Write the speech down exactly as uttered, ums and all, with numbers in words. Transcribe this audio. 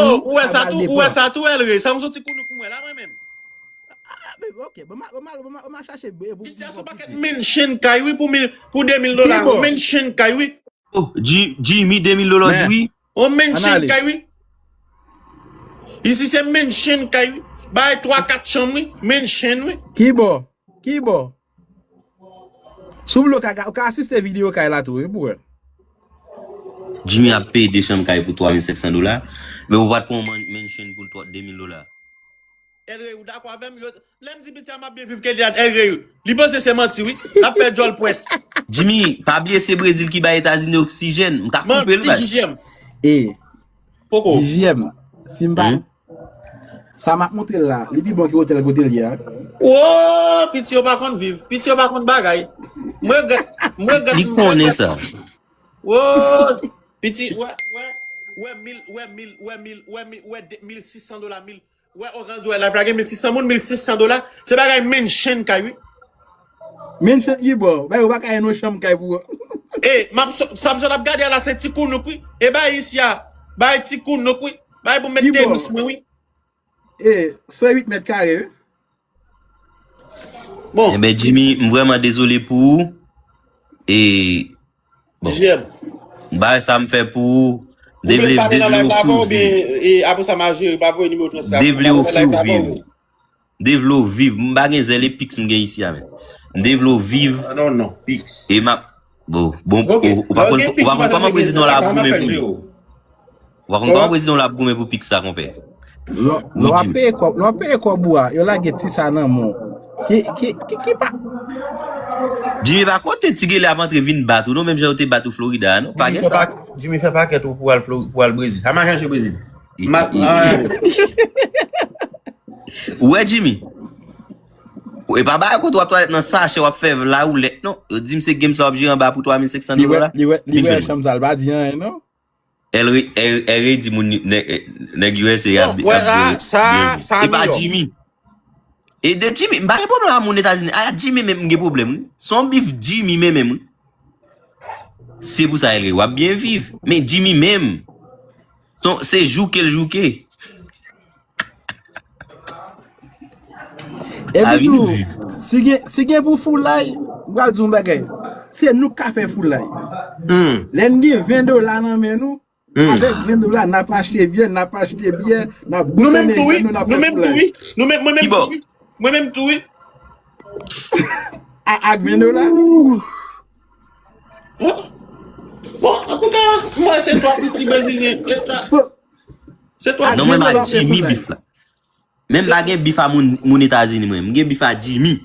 Oh, ou wè sa tou, ou wè sa tou, Elre. Sa yon ti kounouk mwen la, mwen menm. Ah, men, ok, bon, ma, bon, ma, bon, ma, bon, ma chache, bon, bon, isi a se yon pakèt mention kay, wi, pou mil, pou de mil dola. Yon mention kay, wi. Oh, Ji-, Jimmy, de mil dola, di wi. Yon mention kay, wi. Isi se mention kay, wi. Bay twa, kat chanm, wi. Mention, wi. Ki bò? Ki bò? Si w vle, w ka, ou ka asiste videyo kay la tou, wi, pou wè. Jimmy ap peye de chanm kay pou twa mil senk san dola, men ou pa t pran yon man-, mansion pou twa, de mil dola. Elre, ou dakò avè m? Yo, lè m di piti a m ap byen viv ke li a, Elre, li panse se manti, wi. L ap fè djòl pwès. Jimmy, pa bliye se Brezil ki bay Etazini oksijèn. M ka koupe l, baz. Manti, J J M. E, Poko. J J M, si m pa, sa m ap montre l la, li pi bon ke otèl kote l ye a. Wo, piti yo pa konn viv. Piti yo pa konn bagay. M regrèt, m regrèt, li konnen sa. Wo, piti, wè, wè, wè mil, wè mil, wè mil, wè mil, wè de, mil sis san dola, mil, wè, ou rann, wè, live la gen mil sis san moun, mil sis san dola. Se bagay mention kay, wi. Mention ki bò? Bay, ou pa ka yon chanm kay pou. E, m ap so-, sa m sot ap gade a la, se ti kounouk, wi. E bay isi a, bay ti kounouk, wi. Bay pou m met tenis mwen, wi. E, san uit mèt kare, wi. Bon. Enben, Jimmy, m vrèman dezole pou ou. E, bon. J M. Bagay sa m fè pou ou. M te vle, m te vle w swiv. E apre sa, m a jere, pa voye nimewo transfè. M te vle w swiv. M te vle w viv. M pa gen zèl e piks m gen isi a, men. M te vle w viv. Non, non, piks. E m ap, bon, bon, ou, ou pa konn, ou pa konn kòman prezidan w la ap goumen pou li. Ou pa konn kòman prezidan w la ap goumen pou piks sa, konpè. Lè w ap peye kòb, lè w ap peye kòb ou a, yo lage ti sa nan men w. Ki, ki, ki, ki pa. Jimmy, pa kote ti gele ap antre vin bat ou, non, menm jan yo te bat ou Florida a, non. Pa gen sa. Jimmy fè pakèt ou pou al Flori-, pou al Brezil. Sa m a chèche Brezil. Mal, mal. Ou wè, Jimmy? E pa bagay kote w ap twalèt nan sachè, w ap fè la woulèt, non. Yo di m se game sa w ap jere anba pou twa mil senk san dola. Li wè, li wè chanm sa, l pa di anyen, non. Elre, Elre di moun, nèg, nèg U S A ap, ap jere. E pa Jimmy. E de Jimmy, m pa gen pwoblèm ak moun Etazini. A Jimmy menm, m gen pwoblèm, wi. Se yon bif Jimmy menm, menm, wi. Se pou sa, Elre, w ap byen viv. Men Jimmy menm, se, se jouke l jouke. Epi tou, si gen, si gen pou foulay, m pral di yon bagay. Se nou k ka fè foulay. Lè n gen ven dola nan men nou, avèk ven dola, n ap achte byè, n ap achte byè, n ap boukannen, nou menm tou, wi. Nou menm tou, wi. Nou menm, mwen menm tou, wi. Mwen menm tou, wi. A, ak ven dola. Bon, antouka, mwen se twa piti brezilyen. Se twa. Non, mwen pa Jimmy bif la. Menm pa gen bif a moun, moun Etazini, mwen. M gen bif a Jimmy.